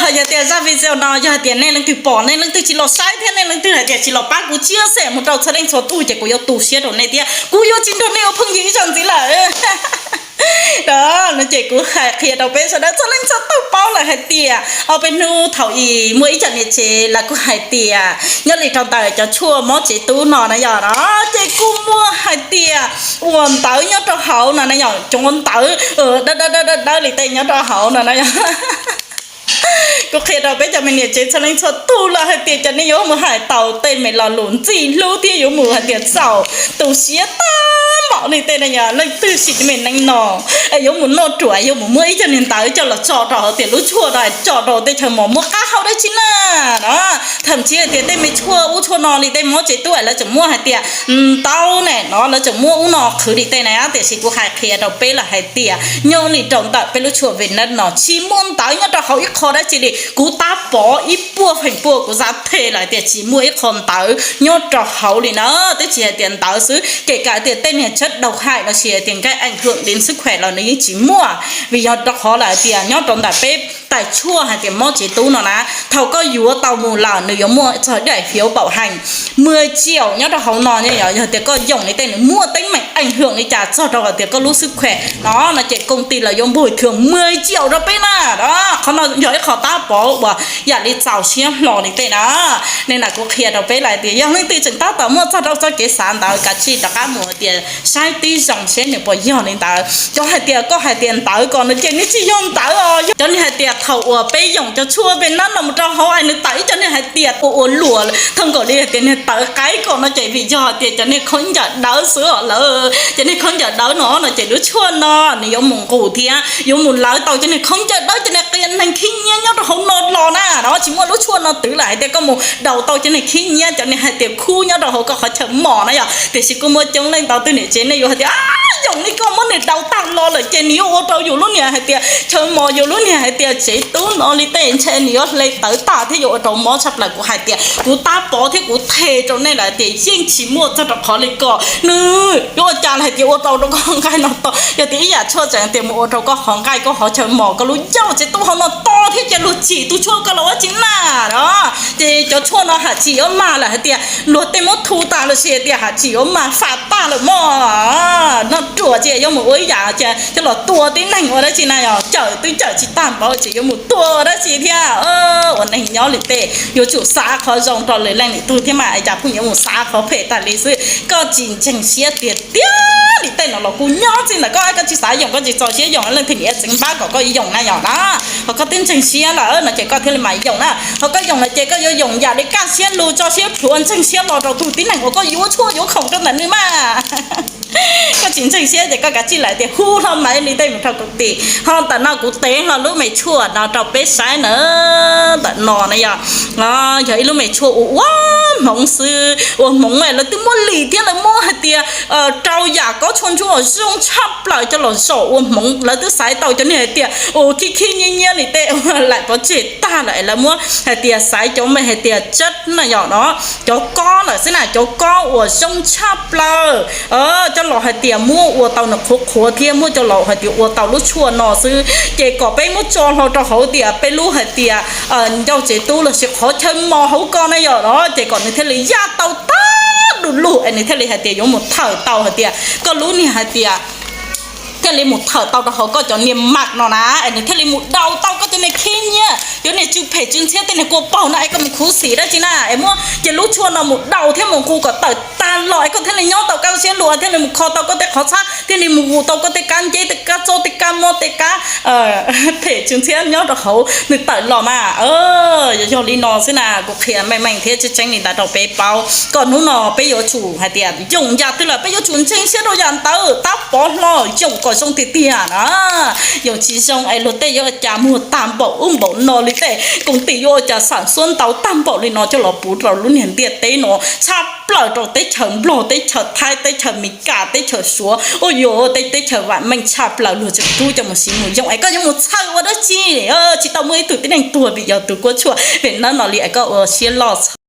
Txawm yog tias zaj video no yog hais tias nej leej twg pom nej leej twg tsis los saib thiab nej leej twg hais tias tsis los pab kuv share mus rau txhua leej txhua tus ces kuv yuav tu siab rau nej thiab kuv yuav tsis nrog nej ua phooj ywg ib zaug ntxiv lawm. No ces kuv hais qhia rau peb sawv daws txhua leej txhua tus paub lawm hais tias ob peb hnub thaum ub muaj ib co niam tsev lawv kuj hais tias nyob li rau ntawm cov tshuaj mob tsev tub no na yog no ces kuj muaj hais tias ua ntawv nyob rau hauv no na yog cov ntawv dawb dawb dawb li tej nyob rau hauv no na yog kuv qhia rau peb cov me niam tsev txhua leej txhua tus lawm hais tias cov nej yuav mus hais tau tej me lo lus ntxim hlub thiab yuav mus hais tias txaus tu siab tag npaum li tej na yog leej twg sim me neej no es yuav mus noj ruam yuav mus muab ib co niag ntawv coj los tso rau hauv tias lub tshuaj no tso rau tej chaw mos muaj qab hau dab tsi na no. Tham ntxiv hais tias tej me tshuaj ub tshuaj no li tej mob tsev tub es lawv tseem muaj hais tias ntau ne no lawv tseem muaj ub no qhwv li tej na tiam sis kuv hais qhia rau peb lawm hais tias nyob li rau ntawm peb lub tshuaj Venus no tsis muaj ntawv nyob rau hauv ib qho dab tsi li kuv tab pov ib puas feem pua kuv xav them lawm hais tias tsis muaj ib qho ntawv nyob rau hauv li na twb tsis hais tias ntawv xwb kể cả tias tej niag chất độc hại no sis hais tias nqaij ảnh hưởng đến sức khỏe los nws yeej tsis muaj vim yog rau qhov lawm hais tias nyob rau ntawm peb tais tshuaj hais tias mob tsev tub no na thaum koj yuav tau mus lawm nws yuav muaj txog daim phiếu bảo hành mười triệu nyob rau hauv no yog tias koj yoom li tej nws muaj tính mạng ảnh hưởng li cas txog rau hais tias koj lub sức khỏe no no ces công ty lawv yuav bồi thường mười triệu rau peb na. Qhov no yog ib qho tab pov uas yam li txaus siab hlo li tej na. Nim no kuv qhia rau peb lawm tias yog leej twg tseem tab tom muaj txog rau txoj kev xav ntawd kav tsij rov qab mus tias saib tib zoo seb nws puas yog li ntawd. Cov hais tias koj hais tias ntawv ko no ces nws tsis yog ntawv os. Cov niag hais tias thaum uas peb yoom cov tshuaj Venus no mus rau hauv es nws tawm ib co niag hais tias ua ua luam thaj nkaus li hais tias niag tawv qaib ko no ces vim yog hais tias cov niag khaub ncaws dawb xwb os lawm. Cov niag khaub ncaws dawb no no ces lub tshuaj no nws yuav mus nqus thiab yuav mus lawv tau cov niag khaub ncaws dawb cov niag qias neeg khib nyiab nyob rau hauv no los na no tsis muaj lub tshuaj no twv lawm hais tias koj mus daus tau cov niag khib nyiab cov niag hais tias khub nyob rau hauv koj qhov chaw mos na yog tiam sis kuj muaj coob leej ntau tus niam tsev nej yuav hais tias yoom li koj muab nws daus tag los lawm ces nws yuav ua rau yus lub niag hais tias chaw mos yus lub niag hais tias tsev tub no li tej ntshe nws yuav hle tawv tag thiab yuav ua rau mob tshaj plaws kuv hais tias kuv tab pov thiab kuv them rau nej lawm tias yeej tsis muaj txog rau qhov li ko. Nws yuav ua cas hais tias ua tau rau koj nqaij no to yog tias ib yam tshuaj tseem tias mus ua rau koj qhov nqaij koj qhov chaw mos koj lub yauj tsev tub hauv no to thiab ces luag tsim tus tshuaj koj los ua tsis na. Ces cov tshuaj no ham tsis yuav mag lawm hais tias luag tej muab thu tas los sis hais tias ham tsis yuav mag fam tag lawm mog. Noj ruam ces yuav mus ua ib yam ces coj los tua tib neeg ua dab tsi na yog cawm twb cawm tsis tag npaum ces yuav mus tua ua dab tsi thiab. Ua neeg nyob li tej yuav tsum xav qhov zoo rau lwm leej lwm tug thiab mas cas pheej yuav mus xav qhov phem tas li xwb. Koj tsis ntseeg siab tiag tiag li tej no los kuj nyob txij ntawm koj, koj tsis xav yoom koj tsis txaus siab yoom leej twg niam txiv npab kom koj yoom na yog na. Ho koj twb ntseeg siab lawm no ces koj thiaj li mam yoom na. Ho koj yoom lawm ces koj yuav yoom yam li kaj siab lug tso siab plhuav ntseeg siab los rau tus tib neeg uas koj yuav tshuaj yuav khoom rau ntawm nws mas. Koj tsis ntseeg siab ces koj kav tsij lawm tias hu hlo Maiv Lis tej mus rau kuv tim. Ho ntawm no kuv tev hlo lub me tshuaj no rau peb saib na. Ntawm no na yog, yog ib lub me tshuaj ua ua hmoov xwb, ua hmoov lawv twb muab lim thiab lawv muab hais tias rau yam kob tshuaj ntsuab uas zoo tshaj plaws coj los zaum ua hmoov. Lawv twb xaiv tau cov niag hais tias ua khib khib nyiab nyiab li tej ua laim pov tseg tag lawm es lawv muab hais tias xaiv cov me hais tias tsab na yom no, cov kob lawm xwb na, cov kob uas zoo tshaj plaws coj los hais tias muab ua tau nws qhuav qhuav thiab muab coj los hais tias ua tau lub tshuaj no xwb. Ces kom peb muab tso hlo rau hauv tias peb lub hais tias ncauj tsev tub los sis qhov chaw mos hauv ko na yom no, ces kom nws thiaj li yaj tau tag du lug es nws thiaj li hais tias yuav mus thawm tau hais tias koj lub niag hais tias thiaj li mus thawm tau rau hauv koj cov niag mas no na, es nws thiaj li mus daus tau koj cov niag khib nyiab, cov niag tsw phem tsw ntxhiab tej niag kua paug no es koj mus khuv xim dab tsi na, es muab ces lub tshuaj no mus daus thiab mus nqus kom tawm tag los es koj thiaj li nyob tau kaj siab lug thiaj li mus kho tau koj tej qhov txhab thiaj li mus vus tau koj tej kab nceb tej kab txob tej kab mob tej kab phem tsw ntxhiab nyob rau hauv nws tawm los mas. Yog li no xwb na, kuv qhia meej meej thiab tseeb tseeb li ntawd rau peb paub kom hnub no peb yuav tsum hais tias yoom yam twg lawm peb yuav tsum ntseeg siab rau yam ntawd, tab pov hlo yoom kom zoo tiag tiag na. Yoom tsis zoo es luag tej yuav cas muag tag npaum ub npaum no li tej, koom tim yuav ua cas xam xuab ntau tag npaum li no coj los puv rau lub niag ntiaj teb no tshaj plaws rau teb chaws Nplog, teb chaws Thaib, teb chaws Mes Kas, teb chaws Suav, ua yuav tej teb chaws vam meej tshaj plaws luag tseem rub coj mus siv mus yoom es koj yuav mus txhawj ua dab tsi? Tsis tau muaj ib tug tib neeg tuag vim yog tus kuab tshuaj pem nawb no li es koj ua siab loj txhawj.